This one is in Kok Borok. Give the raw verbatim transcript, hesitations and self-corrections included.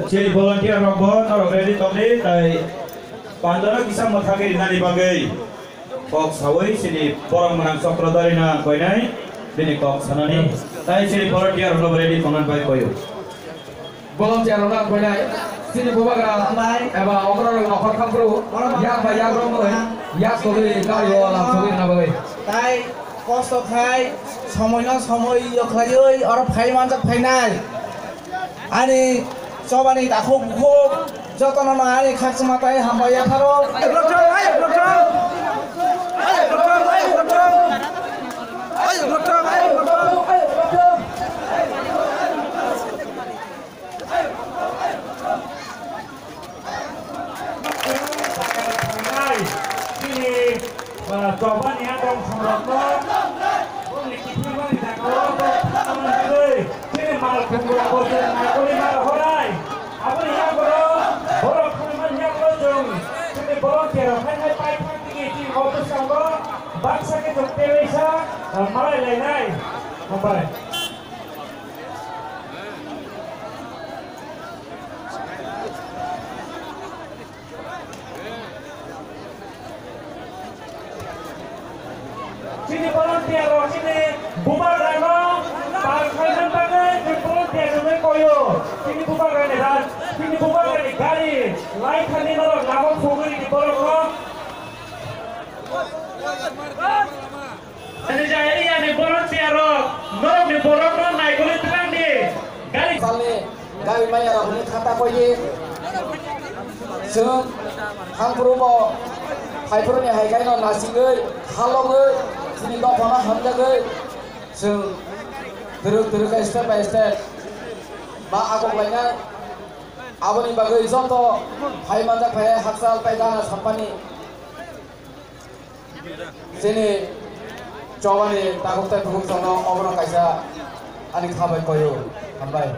Chini volunteer rok bo norok ready tongdi, tai pandano kisa mwthagwi rinani bagwi kok sawi chini borok mwnang Chokrodharino ang koinai bini kok sanani, tai chini volunteer rok ready tongna bai koyo. Volunteer rok ang koinai chini bubagra eba okra rok nokhor khamkru yak bai yak rok mwnwi yak togwi gari o lam togwi rwna bagwi. Tai kosto khai, somoino somoi yo khlaiwi oro phai manjak phainai. Ani chobani takhuk bukhuk jotono no ani khakchangma tai hambai yapharo. Chini, ah, chobani abong songrokno, bongni kiphilmani jagao, chini mal khumrokbo chwng naikolwi ma rohornai. Aboni yago borok khumani yago chwng, chini volunteer rok hai hai paithak tigi chini office tongo, baksa khe chwng teisa, ah, malai lainai. Hambai. Chini volunteer rok chini bubagrano pal khlaina bagwi chini volunteer rokno koyo. Chini bubagrani rat, chini bubagrani gari lai thani norok lama sogwi ridi borokno. Ani ja area ni volunteer rok, norok ni borok no naikolwi twlang di. Gari salni gari maya rok ni khata koi di. Chwng hangphuru bo haiphuru ni hai khe no nasingwi halogwi chini dopha no hamjagwi chwng twrwk twrwk khe step by step ma agok lainai. Aboni bagwi joto phai manjak phai hakchal tai gana sampani. Chini chobani takhuk tai bukhuk chwngno obono kaisa ani kha bai koyo. Hambai.